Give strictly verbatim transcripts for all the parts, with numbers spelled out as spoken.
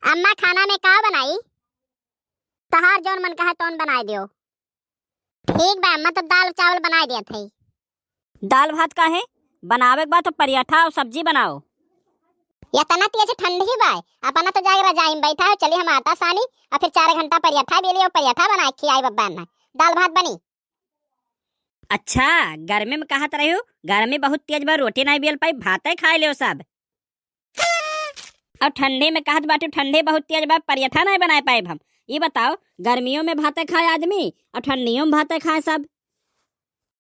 अम्मा, खाना में का बनाई? तहार जौन मन कहे तौन बनाए दियो। ठीक बा अम्मा, तब दाल चावल बनाए दिया थे। दाल भात काहे? बनावे के बा तो पराठा और सब्जी बनाओ। इतना तेज ठंडी बा, अपना तो जाके रजाई में बैठा है, चली हम आटा सानी और फिर चार घंटा पराठा बेली और पराठा बना के खियाई बब्बा ना। दाल भात बनी। अच्छा, गर्मी में कहत रही हो, गर्मी बहुत तेज बा, रोटी नहीं बेल पाई, भाते खाए लियो सब। और ठंडी में कहत बाटू, ठंडी बहुत तेज बा, पराठा नहीं बनाए पाए हम। ये बताओ, गर्मियों में भाते खाए आदमी और ठंडियों में भाते खाए सब।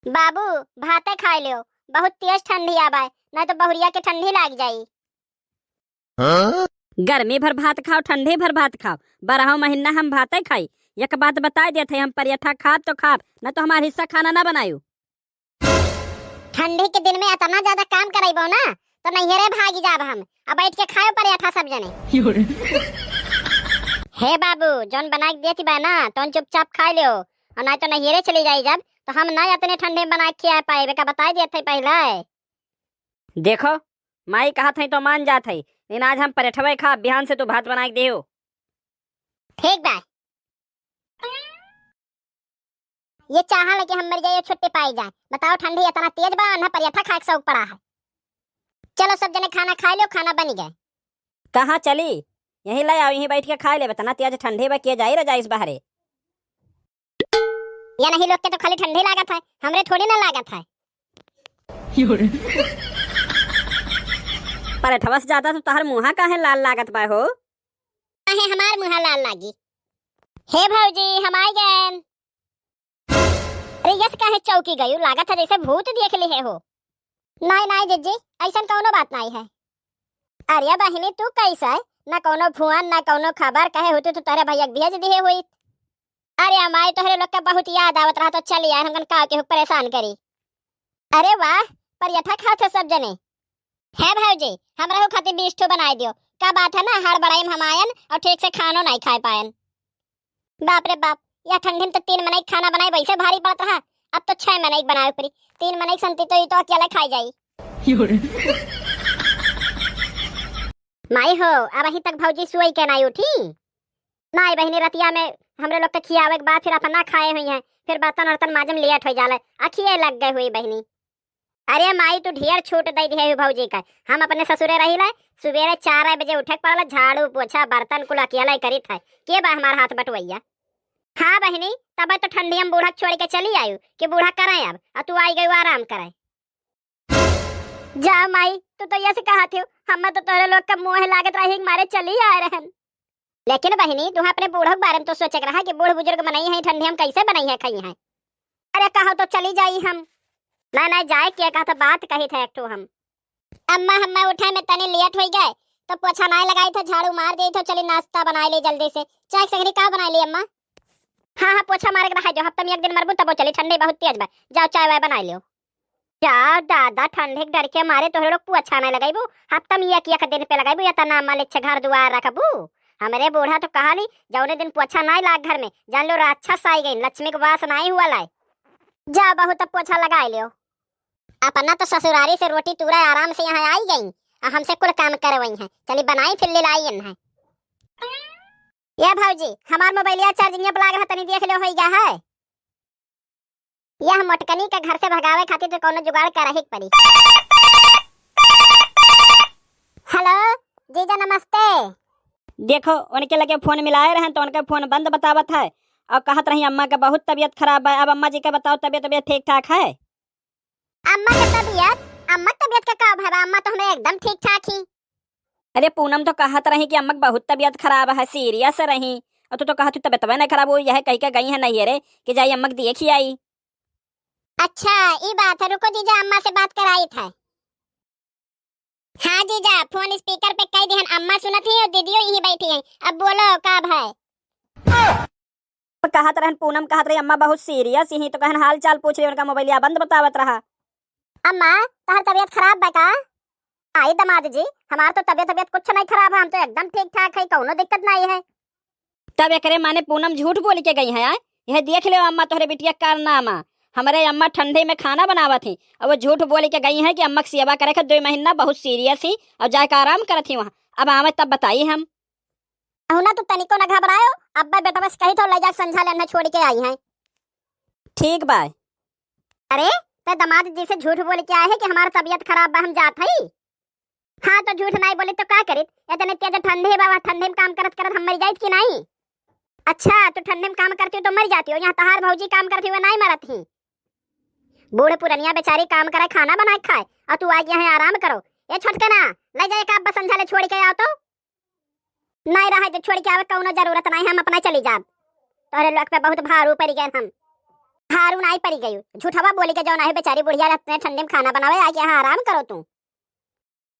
बाबू, भाते खाए लियो, बहुत तेज ठंडी आबा है, नहीं तो बहुरिया के ठंडी लाग जाई। हाँ? गर्मी भर भात खाओ, ठंडी भर भात खाओ, बारह महीना हम भाते खाई। एक बात बताए देत है, हम पराठा खाब तो खाब, न तो हमार हिस्सा खाना ना बनायू। ठंडी के दिन में इतना ज्यादा काम करैबो ना, तो नैहरे भागी जाब हम। अब बैठ के खाओ पराठा सब जने। हे बाबू, जौन बना के देती बा ना, तौन चुपचाप खाए लियो, और नहीं तो नैहरे चली जाई जब, तो हम ना इतने ठंडे में बना के खिया पाएबे का, बताए देत है पहले। देखो, माई कहत है तो मान जात है, लेकिन आज हम परेठवे खाब, बिहान से तू भात बना के देहो। ठीक बा। ये चाहा ले कि हम मर जाए, छुट्टी पाई जाए। बताओ, ठंडी इतना तेज बा, ना परेठा खाए के शौक पड़ा है। चलो सब जने खाना खाए लो, खाना बन गए। कहाँ चली? यहीं ले आओ, यहीं बैठ के खाए ले। इतना तेज ठंडी बा, के जाई रजाई से बाहरे। या नहीं लोग के तो खाली ठंडी लागत है, हमरे थोड़ी ना लागत है। परेठवा से ज्यादा तो तोहर मुँहा काहे लाल लागत बा हो? काहे हमार मुँहा लाल लागी? हे भौजी, हम आइ गएन। अरे यस काहे चौकी गयू? लागत है जैसे भूत देख लिहे हो। नाई नाई जिज्जी, ऐसन कौनो बात नाई है। अरे बहिनी, तू कैसे? ना कौनो फोन, ना कौनो खबर, कहे होती तो तोहरे भैया के भेज दिहे होइत। अरे अम्माई, तोहरे लोग के बहुत याद आवत रहा, तो चली आए, हमकन का केहू परेशान करी। अरे वाह, परेठा खात है सब जने। है भौजी, हमरहू खातिर बीस ठो बनाए दियो। का बात है ना, हड़बड़ाई में हम आयन और ठीक से खानो नहीं खाए पायन। बाप रे बाप, यह ठंडी में तो तीन मनई खाना बनाए वैसे भारी पड़त रहा, अब तो छह मनई बनाए पड़ी। तीन मनई संती तो ई तो अकेले खाई जाई। माई हो, अबहीं तक भौजी सोई के नाई उठी? नाई बहिनी, रतिया में हमरे लोग के खियावे के बाद फिर अपना खाए हुई हैं, फिर बर्तन वर्तन माजे में लेट हो जाले, अखिए लग गए हुई बहिनी। अरे माई, तू ढेर छूट दे दिहे हुई भौजी का। हम अपने ससुरे रही ले, सुबेरे चार बजे उठे के पड़ला, झाड़ू पोछा बर्तन कुल अकेले करित है, के बा हमार हाथ बटवैया? हाँ बहिनी, तब तो ठंडी हम बूढ़ा छोड़ के चली आयु कि बूढ़ा करे अब, और तू आई गयू आराम करे। जा माई, तू तो यस कहत हो, हम तो तोहरे लोग का मोह लागत रही के मारे चली आए रहन। लेकिन बहिनी, तुहा अपने बूढ़ो के बारे में तो सोचे के रहा कि बूढ़ बुजुर्ग मनई है, ठंडी हम कैसे बनई है, खई है। अरे कहो तो चली जाई हम। ना ना, जाए के कहा था, बात कही था एक ठो हम। अम्मा, हम्मा उठे में तनी लेट हो गए, तो पोछा नाई लगाई था, झाड़ू मार दी था, चली नाश्ता बनाई ले जल्दी से। चाय के संगरी का बनाई ली अम्मा? हाँ हाँ, पोछा मारे के रहा जो, हफ्ता में एक दिन मरबू तबो चली, ठंडी बहुत तेज बा। जाओ चाय वाय बनाई लियो। जा दादा, ठंडी के डर के मारे तोहरे लोग पोछा नहीं लगाइबू, हफ्ता में एक, एक दिन पे लगाइबू, या तना मलिच्छ घर दुआर रखबू। हमरे बूढ़ा तो कहाली, जौने दिन पोछा नहीं लाग घर में, जान लो राक्षस आई गई, लक्ष्मी के वास नहीं हुआ लाए। जा बहू, तब पोछा लगाई लियो। अपना तो ससुरारी से रोटी टूरा आराम से यहाँ आई गई, आ हमसे कुल काम करवई हैं। चली बनाई फिर ले लाई है। या भौजी, हमार मोबाइलिया चार्जिंग पे लाग रहा, तनी देख लो, होई गया है। यह मोटकनी के घर से भगावे खातिर तो कौनो जुगाड़ करही के पड़ी। हेलो जीजा, नमस्ते। देखो, उनके लगे फोन मिलाए रहन तो उनके फोन बंद बतावत है और कहत रही अम्मा के बहुत तबीयत खराब है। अब अम्मा जी के बताओ, तबीयत, तबीयत ठीक ठाक है? अम्मा के तबीयत, अम्मा के तबीयत के का भवा? अम्मा तो हमें एकदम ठीक ठाक ही। अरे पूनम तो कहत रही कि अम्मा के बहुत तबीयत खराब है, सीरियस रही, और तू तो कहत तू तबीयत नहीं खराब हो, यह कह के गई है नैहरे कि जाई अम्मा के देखी आई। अच्छा, ई बात है, रुको जीजा, अम्मा से बात कराई था। हाँ जीजा, फोन स्पीकर पे कह दिहन, अम्मा सुनत ही और दीदियो यहीं बैठी हैं। अब बोलो, का भाई? कहत रहन, पूनम कहत रही, अम्मा बहुत सीरियस ही, तो कहन हाल चाल पूछ रही, उनका मोबाइलिया बंद बतावत रहा। अम्मा, तहर तबीयत खराब बा का? आई दमाद जी, हमार तो तबीयत, तबीयत कुछ नहीं खराब है, हम तो एकदम ठीक ठाक है, कौनो दिक्कत नहीं है। तब एकरे माने पूनम झूठ बोल के गई है, आय? यह देख ले अम्मा, तोहरे बिटिया के कारनामा। हमरे अम्मा ठंडे में खाना बनावत ही, और वो झूठ बोल के गई है कि अम्मा के सेवा करे के दो महीना बहुत सीरियस ही, और जाके आराम करत ही वहाँ। अब आवे तब बताई हम। अहुना तू तनिको न घबरायो, अब्बे बेटवा से कही तो ले जाके संझा ले छोड़ के आई हैं। ठीक बा। अरे, ते दामाद जी से झूठ बोल के आए है कि हमार तबियत खराब बा, हम जात हई। हाँ, तो झूठ नाई बोले तो का करित? इतने तेज ठंडी बा, ठंडी में काम करत करत हम मर जाइत कि नाई? अच्छा, तू ठंडी में काम करती हो तो मर जाती हो, यहाँ तहार भौजी काम करती हो, नाई मरत ही। बूढ़ पुरनिया बेचारी काम करे, खाना बनाए खाए, और तू आके यहाँ आराम करो। ए छोटकना, ले जाए का अब्बा संझा ले छोड़ के आओ तो। नाई रहे तो छोड़ के आवे, कौनो जरूरत नाई, हम अपना चली जाब। तोहरे लोग पे बहुत भारू पड़ गए हम। भारू नाई पड़ गई, झूठवा बोली के जौन आहे बेचारी बुढ़िया रहते ठंडी में खाना बनावे, आके यहाँ आराम करो तू।